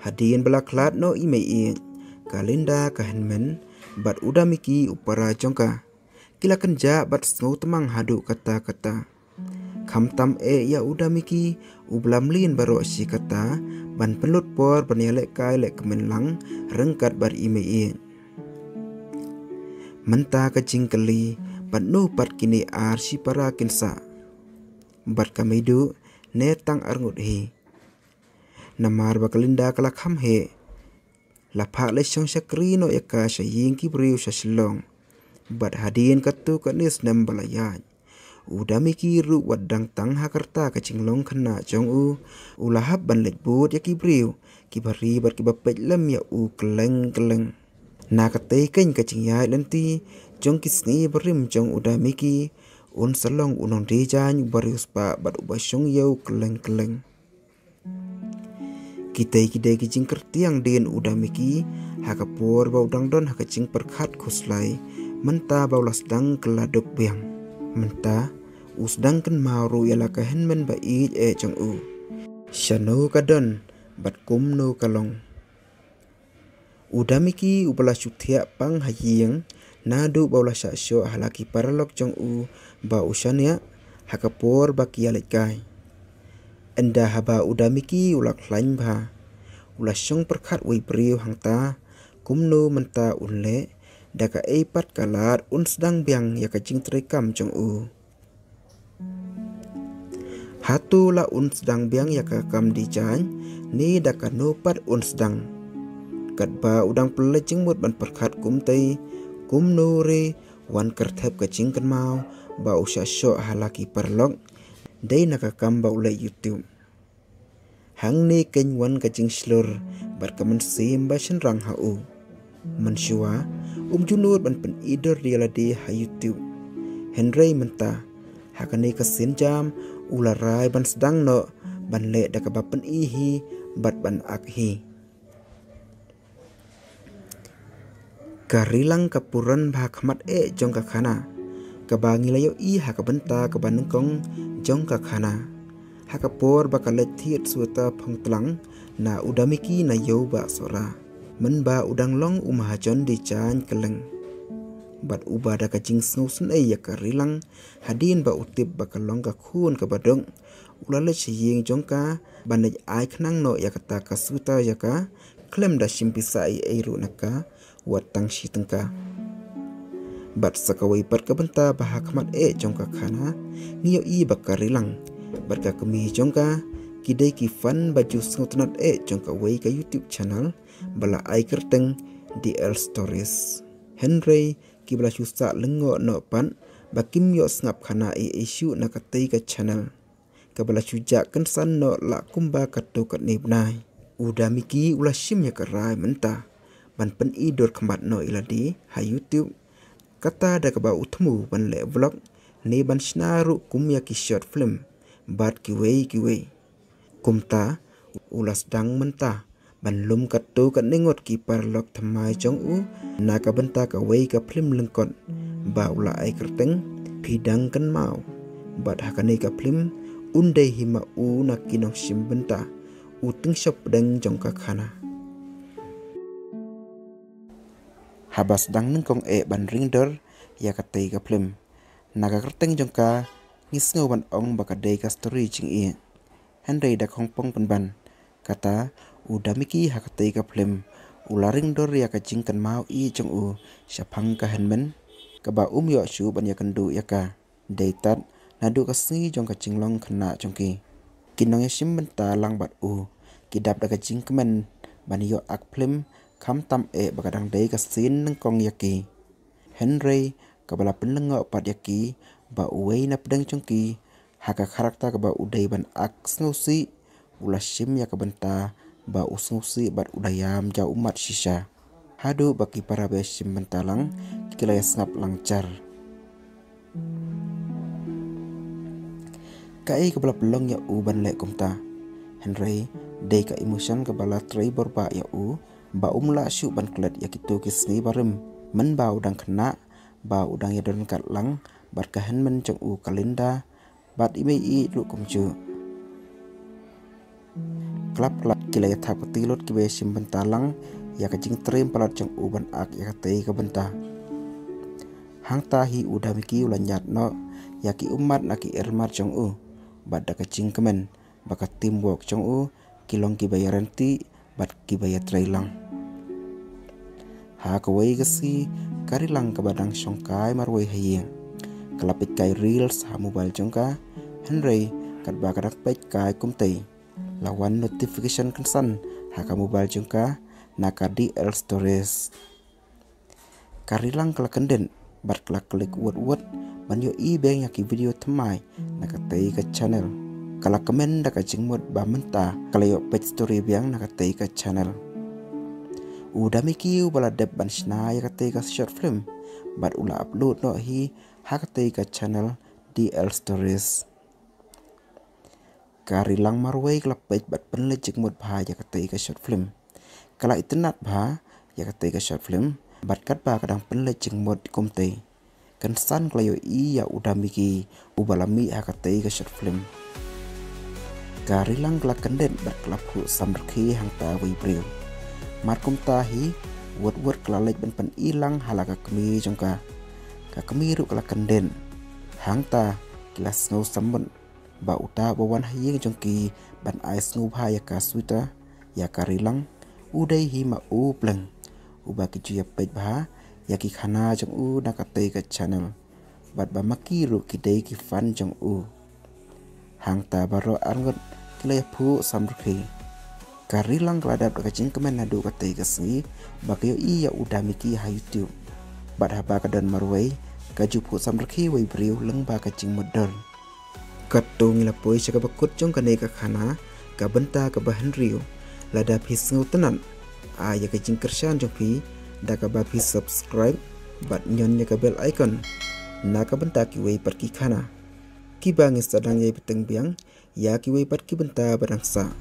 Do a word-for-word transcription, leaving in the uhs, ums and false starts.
Hadien ba la khlad noh i mei ïeit, ka Linda ka hynmen bad u Damiki u para jong ka, ki la kynjah bad sngewtmang haduh katta katta. Khamtam eh ïa u Damiki, u ba la mlien baroh shi katta ban pynlut por ban ïalehkai lehkmen lang ryngkat bad i mei ïeit. Mynta ka jingkylli, bad no pat kine ar shipara kin sah? Bad ka mei duh, ne tang arngut hi? Namar ba ka Linda ka la kham heh, la phah leit shong shakri noh ïa ka sha ïing ki briew sha Shillong. Bad hadien katto katne snem ba la ïaid, u Damiki ruh wat dang tang ha ka rta ka jinglong khynnah jong u, u la hap ban leit bud ïa ki briew kiba ri bad kiba peit lem ïa u kylleng kylleng. Na katei keiñ ka jingïaid lynti jong ki sngi barim jong u Damiki, un sa long u nongdie jaiñ uba riewspah bad uba shong ïew kylleng kylleng. Kitei ki dei ki jingkyrtiang dien u Damiki ha ka por ba u dang don ha ka jingpyrkhat khuslai, mynta ba u la sdang kylla duk biang. Mynta u sdang kynmaw ruh ïa la ka hynmen ba ïeit eh jong u. Shano ka don bad kumno ka long? U Damiki uba la shu thiah pang ha ïing naduh ba u la shah shoh ha la ki paralok jong u ba u shaniah ha ka por ba ki ïaleit kai. Ynda haba u Damiki u la khlaiñ bha, u la shong pyrkhat wei briew hangta kumno mynta un leh, da kaei pat ka lad un sdang biang ïa ka jingtrei kam jong u. Hato la un sdang biang ïa ka kam die jaiñ, ne da kano pat un sdang? Katba u dang pynleit jingmut ban pyrkhat kumtei, kumno re wan kyrthep ka jingkynmaw ba u shah shoh ha la ki paralok, dei na ka kam ba u leh YouTube. Hangne keiñ wan ka jingshlur bad ka mynsiem ba shynrang ha u. Mynshuwa um ju nud ban pyni dur ïa lade ha YouTube. Hynrei mynta, ha kane ka sienjam, u la rai ban sdang noh ban leh da kaba pyni hi bad ban ak hi. Ka Rilang ka puran bha khmat eh jong ka khana, kaba ngi la ïohi ha ka bynta kaba nyngkong jong ka khana. Ha ka por ba ka leit thied sweater phong tlang, na u Damiki na ïew Bah Sohra, mynba u dang long u mahajon die jaiñ kylleng. Bad uba da ka jingsngewsynei ïa ka Rilang, hadien ba u tip ba ka long ka khun kaba duk, u la leit sha ïing jong ka ban leit ai khnang noh ïa kata ka sweater ïa ka, khlem da shim pisa ei ei ruh na ka, wat tang shi tyngka. Bad sa kawei pat ka bynta ba ha khmat eh jong ka khana, ngi ïohi ba ka Rilang bad ka kmie jong ka, ki dei ki fan ba ju sngewtynnat eh jong kawei ka YouTube channel ba la ai kyrteng D L Stories. Hynrei kiba la shu sah lyngngoh noh pat ba kim ïoh sngap khana ei ei shuh na katei ka channel, kaba la shu jah kynsan noh la kumba katto katne bnai. U Damiki u la shim ïa ka rai mynta ban pyni dur khmat noh ïa lade ha YouTube, kata da kaba u thmu ban leh vlog, ne ban shna ruh kum ïa ki short film bad kiwei kiwei. Kumta u la sdang mynta ban lum katto katne ngut ki paralok thymmai jong u na ka bynta kawei ka phlim lyngkot ba u la ai kyrteng Phi Dang Kynmaw. Bad ha kane ka phlim, un dei hi ma u na ki nongshim bynta, u tyngshop pdeng jong ka khana. Haba sdang nyngkong eh ban ring dur ïa katei ka phlim, na ka kyrteng jong ka, ngi sngew ban ong ba ka dei ka story jingïeit. Hynrei da ka hongpong pynban, kata u Damiki ha katei ka phlim u la ring dur ïa ka jingkynmaw ïeit jong u shaphang ka hynmen, kaba um ïoh shuh ban ïakynduh ïa ka, dei tad naduh ka sngi jong ka jinglong khynnah jong ki. Ki nongïashim bynta lang bad u ki dap da ka jingkmen ban ïoh ak phlim, khamtam eh ba ka dang dei ka sien nyngkong ïa ki. Hynrei kaba la pynlyngngoh pat ïa ki, ba uwei na pdeng jong ki, ha ka character kaba u dei ban ak sngewsih, u la shim ïa ka bynta ba u sngewsih bad u da ïam ja ummat shisha. Haduh ba ki para ba ïashim bynta lang ki la ïasngap lang jar. Kaei kaba la pynlong ïa u ban leh kumta? Hynrei dei ka emotion kaba la trei borbah ïa u, ba um lah shuh ban klet ïa kito ki sngi barim, mynba u dang khynnah, ba u dang ïadon kat lang bad ka hynmen jong u ka Linda, bad i mei ïeit ruh kumjuh. Klap klap ki la ïathap kti lut kiba ïashim bynta lang ïa ka jingtrei palat jong u ban ak ïa katei ka bynta. Hangta hi u Damiki u la ñiad noh ïa ki ummat na ki ermat jong u bad da ka jingkmen ba ka teamwork jong u ki long kiba ïaryntih bad kiba ïatrei lang. Ha kawei ka sngi, ka Rilang kaba dang shongkai marwei ha ïing, ka la peit kai reels ha mobile jong ka. Hynrei katba ka dang peit kai kumtei, la wan notification kynsan ha ka mobile jong ka na ka D L Stories. Ka Rilang ka la kyndit bad ka la klik wut wut ban ïohi biang ïa ki video thymmai na katei ka channel. Ka la kmen da ka jingmut ba mynta ka la ïoh peit story biang na katei ka channel. U Damiki uba la dep ban shna ïa katei ka short film bad u la upload noh hi ha katei ka channel D L Stories. Ka Rilang marwei ka la peit bad pynleit jingmut bha ïa katei ka short film. Ka la itynnad bha ïa katei ka short film bad katba ka dang pynleit jingmut kumtei, kynsan ka la ïohi ïa u Damiki uba la mih ha katei ka short film. Ka Rilang ka la kyndit bad ka la phuh samrkhie hangta wei briew. Mar kumta hi, wut wut ka la leit ban pyni lang ha la ka kmie jong ka. Ka kmie ruh ka la kyndit. Hangta ki la sngew sammut ba uta uba wan ha ïing jong ki ban ai sngewbha ïa ka Sweta, ïa ka Rilang, u dei hi ma u Pleng, uba ki ju ïa peit bha ïa ki khana jong u na katei ka channel bad ba ma ki ruh ki dei ki fan jong u. Hangta baroh arngut ki la ïa phuh samrkhie. Ka Rilang ka la dap da ka jingkmen naduh katei ka sngi ba ka ïohi ïa u Damiki ha YouTube. Bad haba ka don marwei, ka ju phuh samrkhie wei briew lyngba ka jingmutdur. Katto ngi la poi sha kaba kut jong kane ka khana, ka bynta kaba hynriew. Lada phi sngewtynnad, ai ïa ka jingkyrshan jong phi da kaba phi subscribe bad ñion ïa ka bell icon na ka bynta kiwei pat ki khana kiba ngin sa dang ïai bteng biang ïa kiwei pat ki bynta ba dang sah.